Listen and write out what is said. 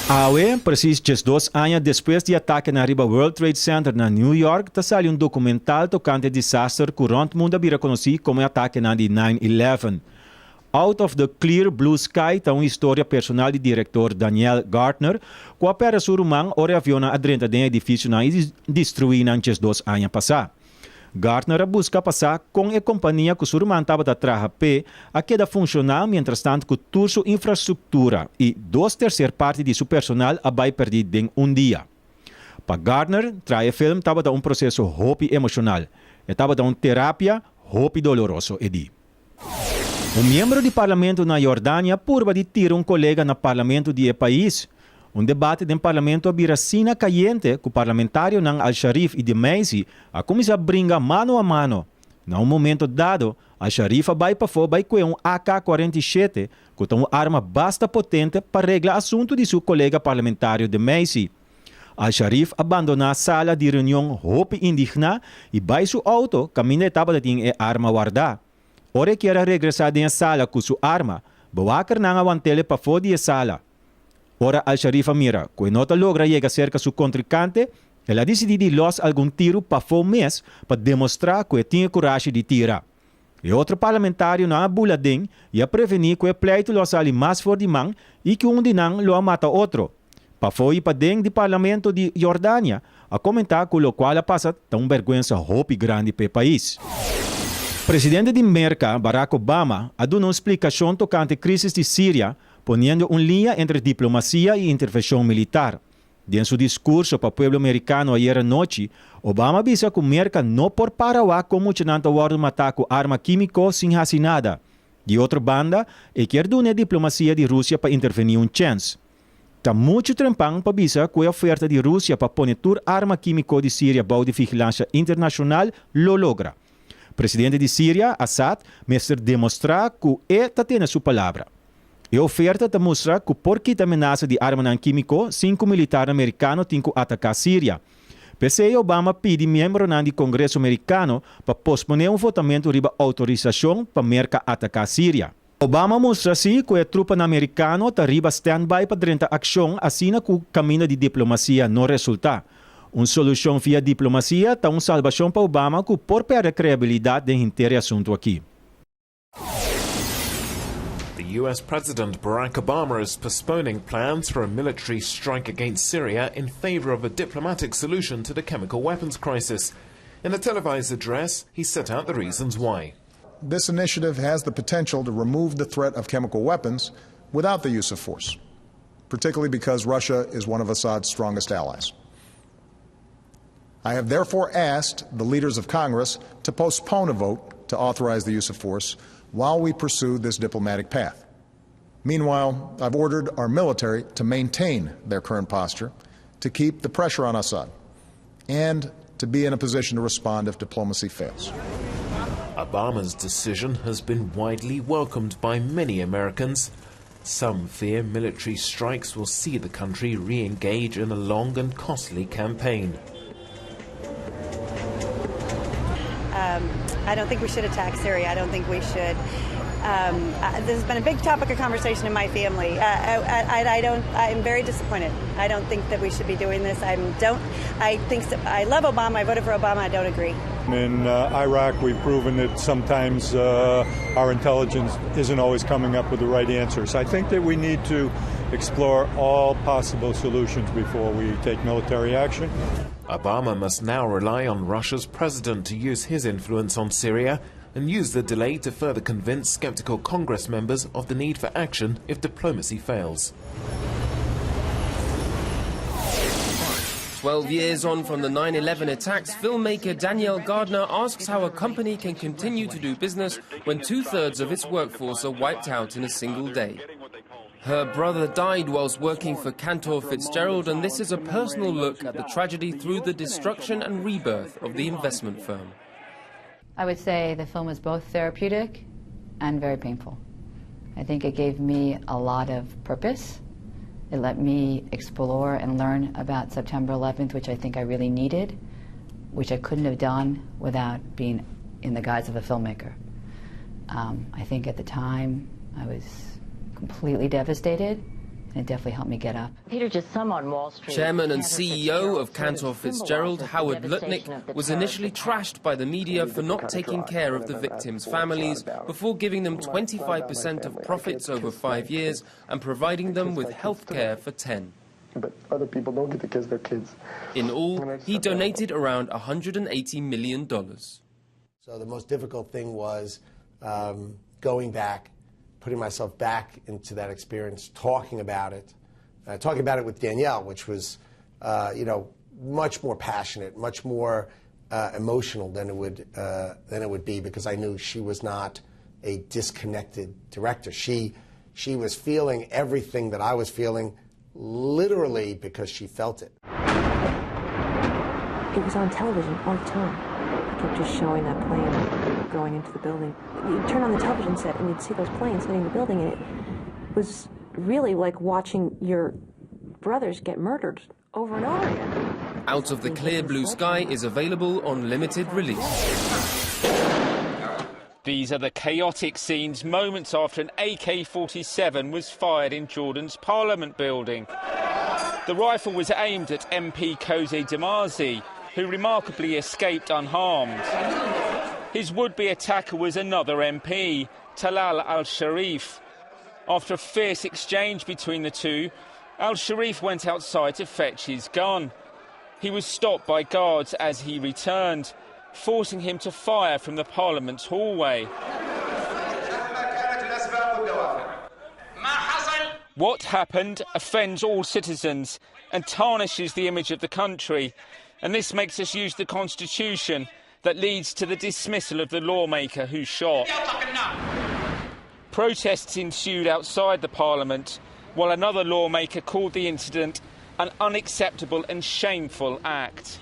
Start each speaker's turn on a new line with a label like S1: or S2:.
S1: Awe, presis 12 aña despues di atakenan riba World Trade Center na New York, ta sali un dokumental tokante e disaster ku rònt mundu a bira konosí komo e atakenan di 9/11. Out of the Clear Blue Sky ta un historia personal di direktor Danielle Gardner ku a pèrdè su ruman ora e avionnan a drenta den e edifisionan i destruí nan 12 aña pasá. Gardner a buska pa sa kon e kompania ku su ruman tabata traha p'e a keda funshoná mientrastant ku tur su infrastruktura i dos terser parti di su personal a bai pèrdí den un dia. Pa Gardner, traha e film tabata un proseso hopi emoshonal. E tabata un terapia hopi doloroso, e di. Un miembro di parlamento na Jordania purba di tira un kolega na parlamento di e pais. Un debate den parlamento a bira asina kayente ku parlamentarionan Al-Sharif i Dimeisi a kuminsá bringa mano a mano. Na un momento dado, Al-Sharif a bai pafó bai kue un AK 47, ku ta un arma basta potente, pa regla asuntu di su kolega parlamentario Dimeisi. Al-Sharif a bandoná sala di reunion hopi indigná i bai su outo kaminda e tabata tin e arma wardá. Ora e kier a regresá den e sala ku su arma, bewakernan a want'el e pafó di e sala. Ora Al-Sharif a mira ku e no ta logra yega serka su kontrinkante, el a disidí di lòs algun tiru pafó mes pa demostrá ku e tin e kurashi di tira. E otro parlamentarionan a bula den i a prevení ku e pleitu lo a sali mas for di man i ku un di nan lo a mata otro. Pafó i paden di parlamento di Jordania a komentá ku lokual a pasa ta un bèrgwensa hopi grandi pa e pais. Presidente di Merka, Barack Obama, a duna un splikashon tokante krísis di Siria, poniendo un liña entre diplomasia i intervenshon militar. Den su diskurso pa pueblo merikano ayera nochi, Obama a bisa ku Merka no por para wak kon muchanan ta wòrdu matá ku arma kímiko sin hasi nada. Di otro banda, e kier duna e diplomasia di Rusia pa intervení un chèns. Ta muchu trempan pa bisa ku e oferta di Rusia pa pone tur arma kímiko di Siria bou di vigilansha internashonal lo logra. Presidente di Siria, Assad, mester demostrá ku e ta tene su palabra. E oferta ta mustra ku por kita menasa di armanan kímiko sin ku militarnan merikano tin ku ataká Siria. P'esei Obama pidi miembronan di Kongreso merikano pa posponé un votamentu riba outorisashon pa Merka ataká Siria. Obama mustra si ku e trupanan merikano ta riba standby pa drenta akshon asina ku kaminda di diplomasia no resultá. Un solushon via diplomasia ta un salbashon pa Obama ku por pèrdè kreabilidat den henter e asuntu aki.
S2: The US President Barack Obama is postponing plans for a military strike against Syria in favor of a diplomatic solution to the chemical weapons crisis. In a televised address, he set out the reasons why.
S3: This initiative has the potential to remove the threat of chemical weapons without the use of force, particularly because Russia is one of Assad's strongest allies. I have therefore asked the leaders of Congress to postpone a vote to authorize the use of force while we pursue this diplomatic path. Meanwhile, I've ordered our military to maintain their current posture, to keep the pressure on Assad, and to be in a position to respond if diplomacy fails.
S2: Obama's decision has been widely welcomed by many Americans. Some fear military strikes will see the country re engage in a long and costly campaign.
S4: I don't think we should attack Syria. I don't think we should. This has been a big topic of conversation in my family. I don't. I'm very disappointed. I don't think that we should be doing this. I don't. I think so, I love Obama. I voted for Obama. I don't agree.
S5: In Iraq, we've proven that sometimes our intelligence isn't always coming up with the right answers. I think that we need to explore all possible solutions before we take military action.
S2: Obama must now rely on Russia's president to use his influence on Syria and use the delay to further convince skeptical Congress members of the need for action if diplomacy fails.
S6: 12 years on from the 9/11 attacks, filmmaker Danielle Gardner asks how a company can continue to do business when 2/3 of its workforce are wiped out in a single day. Her brother died whilst working for Cantor Fitzgerald, and this is a personal look at the tragedy through the destruction and rebirth of the investment firm.
S7: I would say the film is both therapeutic and very painful. I think it gave me a lot of purpose. It let me explore and learn about September 11th, which I think I really needed, which I couldn't have done without being in the guise of a filmmaker. I think at the time I was completely devastated. And it definitely helped me get up.
S8: Peter, just some on Wall Street.
S6: Chairman and
S8: Cantor
S6: CEO of
S8: Fitzgerald
S6: Cantor
S8: sort of
S6: Fitzgerald,
S8: symbolizes the
S6: Howard
S8: devastation
S6: Lutnick,
S8: of the
S6: was
S8: terrorist
S6: initially
S8: attack.
S6: trashed by the media for not taking care of the victims' families before giving them 25% of profits over 5 years and providing them with health care for 10.
S9: But other people don't get to kiss their kids.
S6: In all,
S9: And I just
S6: he
S9: thought that
S6: donated around $180 million.
S10: So the most difficult thing was going back, putting myself back into that experience, talking about it with Danielle, which was much more passionate, much more emotional than it would be, because I knew she was not a disconnected director. She was feeling everything that I was feeling, literally because she felt it.
S11: It was on television all the time. They kept just showing that plane going into the building. You'd turn on the television set and you'd see those planes hitting the building, and it was really like watching your brothers get murdered over and over again.
S6: Out of the Clear Blue Sky is available on limited release.
S12: These are the chaotic scenes moments after an AK-47 was fired in Jordan's parliament building. The rifle was aimed at MP Kozi Damazi, who remarkably escaped unharmed. His would-be attacker was another MP, Talal al-Sharif. After a fierce exchange between the two, al-Sharif went outside to fetch his gun. He was stopped by guards as he returned, forcing him to fire from the parliament's hallway. What happened offends all citizens and tarnishes the image of the country, and this makes us use the constitution that leads to the dismissal of the lawmaker who shot. Protests ensued outside the parliament, while another lawmaker called the incident an unacceptable and shameful act.